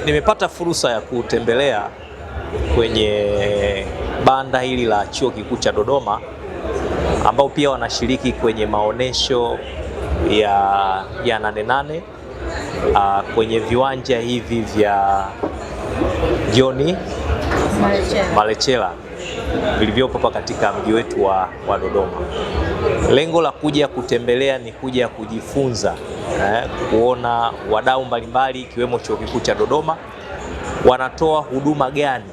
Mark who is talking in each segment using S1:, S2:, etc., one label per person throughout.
S1: Nimepata fursa ya kutembelea kwenye banda hili la Chuo Kikuu cha Dodoma ambao pia wanashiriki kwenye maonesho ya Nane Nane kwenye viwanja hivi vya John Malecela vilivyopo hapa katika mji wetu wa Dodoma. Lengo la kuja kutembelea ni kuja kujifunza, kuona wadau mbalimbali ikiwemo Chuo Kikuu cha Dodoma wanatoa huduma gani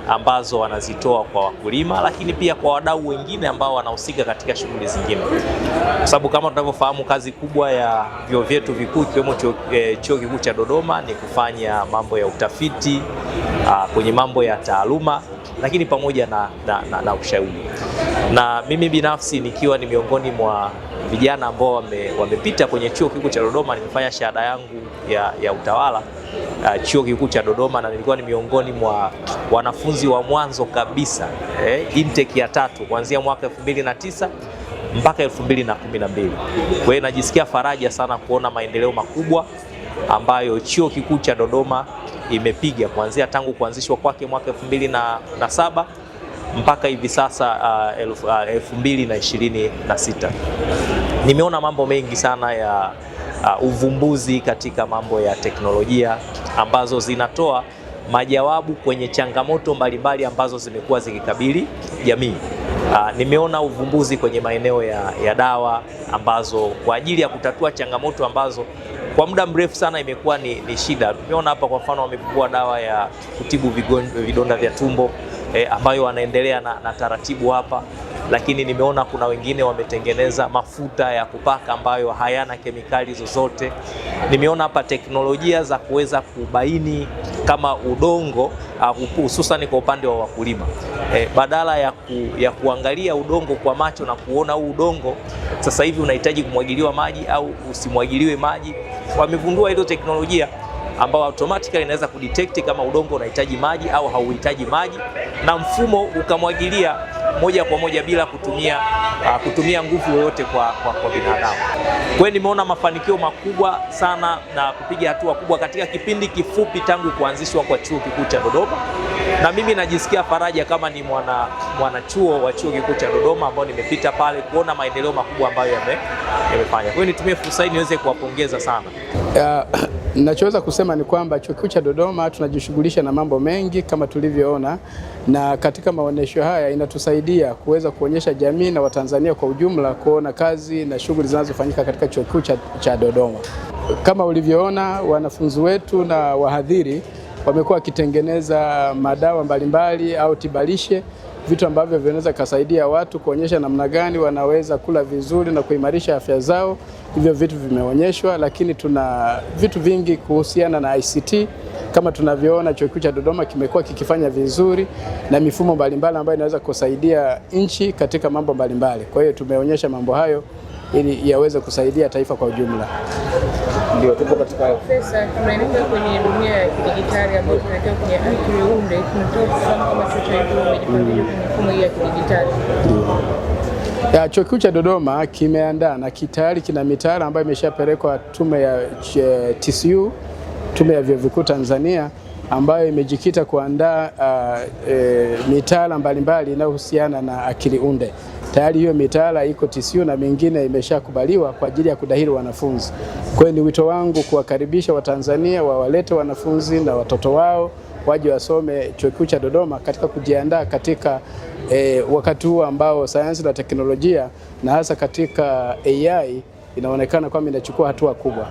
S1: ambazo wanazitoa kwa wakulima, lakini pia kwa wadau wengine ambao wanahusika katika shughuli zingine, kwa sababu kama tunavyofahamu kazi kubwa ya vyuo vyetu vikuu ikiwemo Chuo Kikuu cha Dodoma ni kufanya mambo ya utafiti kwenye mambo ya taaluma, lakini pamoja na ushauri. Na mimi binafsi nikiwa ni miongoni mwa vijana ambao wamepita kwenye Chuo Kikuu cha Dodoma, nimefanya shahada yangu ya utawala Chuo Kikuu cha Dodoma, na nilikuwa ni miongoni mwa wanafunzi wa mwanzo kabisa intake ya tatu kuanzia mwaka 2009 mpaka 2012. Kwa hiyo najisikia faraja sana kuona maendeleo makubwa ambayo Chuo Kikuu cha Dodoma imepiga kuanzia tangu kuanzishwa kwake mwaka 2007 mpaka hivi sasa 2026. Nimeona mambo mengi sana ya uvumbuzi katika mambo ya teknolojia ambazo zinatoa majawabu kwenye changamoto mbalimbali ambazo zimekuwa zikikabili jamii. Nimeona uvumbuzi kwenye maeneo ya dawa ambazo kwa ajili ya kutatua changamoto ambazo kwa muda mrefu sana imekuwa ni shida. Nimeona hapa kwa mfano wamevumbua dawa ya kutibu vidonda vya tumbo ambayo wanaendelea na taratibu hapa, lakini nimeona kuna wengine wametengeneza mafuta ya kupaka ambayo hayana kemikali zozote. Nimeona hapa teknolojia za kuweza kubaini kama udongo hususan kwa upande wa wakulima badala ya kuangalia udongo kwa macho na kuona huu udongo sasa hivi unahitaji kumwagiliwa maji au usimwagiliwe maji, wamevundua hizo teknolojia ambao automatically inaweza kudetect kama udongo unahitaji maji au hauhitaji maji, na mfumo ukamwagilia moja kwa moja bila kutumia nguvu yoyote kwa binadamu. Kwa hiyo nimeona mafanikio makubwa sana na kupiga hatua kubwa katika kipindi kifupi tangu kuanzishwa kwa Chuo Kikuu cha Dodoma, na mimi najisikia faraja kama ni mwanachuo wa Chuo Kikuu cha Dodoma ambao nimepita pale kuona maendeleo makubwa ambayo yamefanya. Kwa hiyo nitumie fursa hii niweze kuwapongeza sana.
S2: Nachoweza kusema ni kwamba Chuo Kikuu cha Dodoma tunajishughulisha na mambo mengi kama tulivyoona, na katika maonyesho haya inatusaidia kuweza kuonyesha jamii na Watanzania kwa ujumla kuona kazi na shughuli zinazofanyika katika Chuo Kikuu cha Dodoma. Kama ulivyoona, wanafunzi wetu na wahadhiri wamekuwa wakitengeneza madawa mbalimbali au tibalishe, vitu ambavyo vinaweza kusaidia watu kuonyesha namna gani wanaweza kula vizuri na kuimarisha afya zao. Hivyo vitu vimeonyeshwa, lakini tuna vitu vingi kuhusiana na ICT. Kama tunavyoona, Chuo Kikuu cha Dodoma kimekuwa kikifanya vizuri na mifumo mbalimbali ambayo inaweza kusaidia nchi katika mambo mbalimbali. Kwa hiyo tumeonyesha mambo hayo ili yaweze kusaidia taifa kwa ujumla.
S3: Ndio tupo katika
S4: Profesa, tunaelekea kwenye dunia ya kidijitali ambayo tunaelekea kwenye akili unde. Tunataka kufahamu kama chuo cha elimu umejipangaje kwenye mifumo hii ya kidijitali?
S2: Ya, Chuo Kikuu cha Dodoma kimeandaa na tayari kina mitaala ambayo imeshapelekwa tume ya TCU, Tume ya Vyuo Vikuu Tanzania, ambayo imejikita kuandaa mitaala mbalimbali inayohusiana na akili unde. Tayari hiyo mitaala iko TCU na mingine imeshakubaliwa kwa ajili ya kudahili wanafunzi. Kwa hiyo ni wito wangu kuwakaribisha Watanzania wawalete wanafunzi na watoto wao waje wasome Chuo Kikuu cha Dodoma katika kujiandaa katika wakati huu ambao sayansi na teknolojia na hasa katika AI inaonekana kwamba inachukua hatua kubwa.